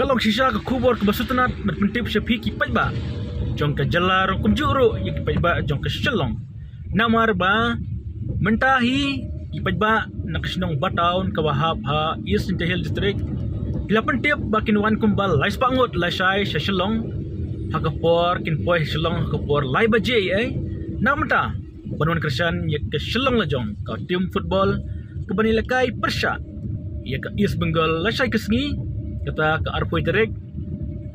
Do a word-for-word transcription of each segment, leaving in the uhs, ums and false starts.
Long shisha ka khubor kaba sngewtynnat ban pyntip sha phi ki paidbah jong ka jylla ruh kumjuh ruh ïa ki paidbah jong ka Shillong. Namar ba mynta hi ki paidbah na ka shnong Bataun kaba hap ha East Jaintia Hills District ki la pyntip ba kin wan kumba lai spah ngut lashai sha Shillong ha ka por kin poi Shillong ha ka por lai baje. Ei, na mynta ban wan kyrshan ïa ka Shillong Lajong, ka tim football kaba ngi la kai pyrshah ïa ka East Bengal lashai ka sngi, kata ka arphew tarik,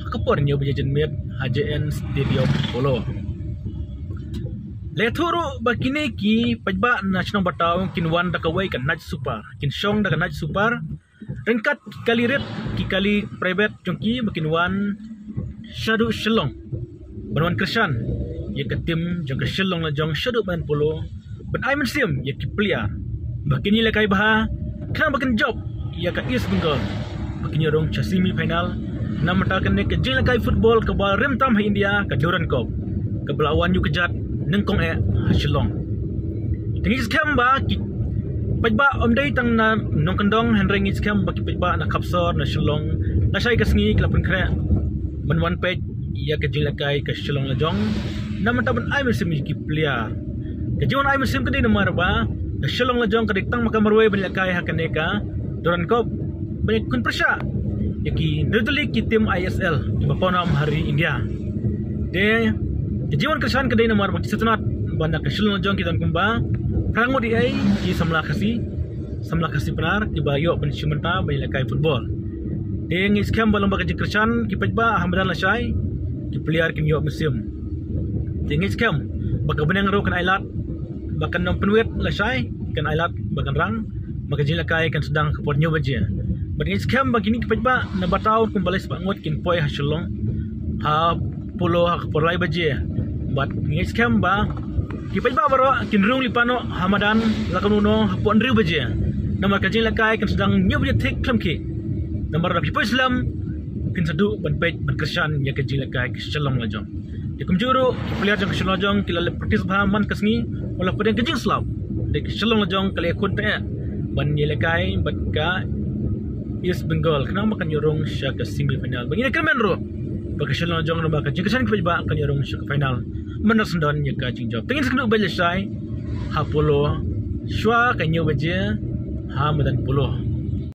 ha ka por hynñiew baje janmiet ha J N Stadium Polo. La ïathuh ruh ba kine ki paidbah na shnong Bataun kin wan da kawei ka Night Super, kin shong da ka Night Super ryngkat ki kali rit, ki kali private jong ki ba kin wan shaduh Shillong ban wan kyrshan ïa ka tim jong ka Shillong Lajong shaduh ban polo ban ai mynsiem ïa ki player ba kin ïalehkai bha khnang ba kin jop ïa ka East Bengal ba kin ïarung sha semi final. Na mynta kane ka jinglehkai football kaba rim tam ha India, ka Durand Cup, kaba la wan ïuh kjat nyngkong eh ha Shillong. Te ngi skhem ba ki paidbah ym dei tang na nongkyndong, hynrei ngi skhem ba ki paidbah na khapsor na Shillong lashai ka sngi ki la pynkhreh ban wan peit ïa ka jinglehkai ka Shillong Lajong. Na mynta ban ai mynsiem ïa ki player, ka jingwan ai mynsiem ka dei namar ba ka Shillong Lajong ka dei tang ma ka marwei ban lehkai ha kane ka Durand Cup ban ïakhun pyrshah ïa ki nirtuli ki tim I S L kiba pawnam ha ri India. Te ka jingwan kyrshan ka dei namar ba ki sngewtynnat ba na ka Shillong Lajong ki don kumba phra ngut ïa ki samla Khasi, samla Khasi Pnar kiba ïoh ban shim bynta ban ïalehkai football. Te ngi skhem ba lyngba ka jingkyrshan ki paidbah ha madan lashai, ki player kin ïoh mynsiem. Te ngi skhem ba ka bneng ruh kan ailad ba kan ym pynwit lashai, kan ailad ba kan rang, ba ka jinglehkai kan sdang ha ka por hynñiew baje. Bad ngi skhem ba kine ki paidbah na Bataun kumba lai spah ngut kin poi ha Shillong ha polo ha ka por lai baje. Bad ngi skhem ba ki paidbah baroh kin rung lypa noh ha madan la kumno ha por hynriew baje. Namar ka jinglehkai kan sdang hynñiew baje thik khlem khih. Namar lada phi poi slem phin sa duh ban peit ban kyrshan ïa ka jinglehkai ka Shillong Lajong. Te kumjuh ruh ki player jong ka Shillong Lajong ki la leh practice bha man ka sngi, wat la pdeng ka jingslap. Te ka Shillong Lajong ka la ïakhun teh ban ïalehkai bad ka East Bengal khnang ba kan ïarung sha ka semi final. Ba ngin ïa kyrmen ruh ba ka Shillong Lajong, ba ka jingkyrshan ki paidbah kan ïarung sha ka final. Mynta syndon ïa ka jingjop. Te ngin sa ïakynduh beit lashai ha polo shuwa ka hynñiew baje ha madan polo.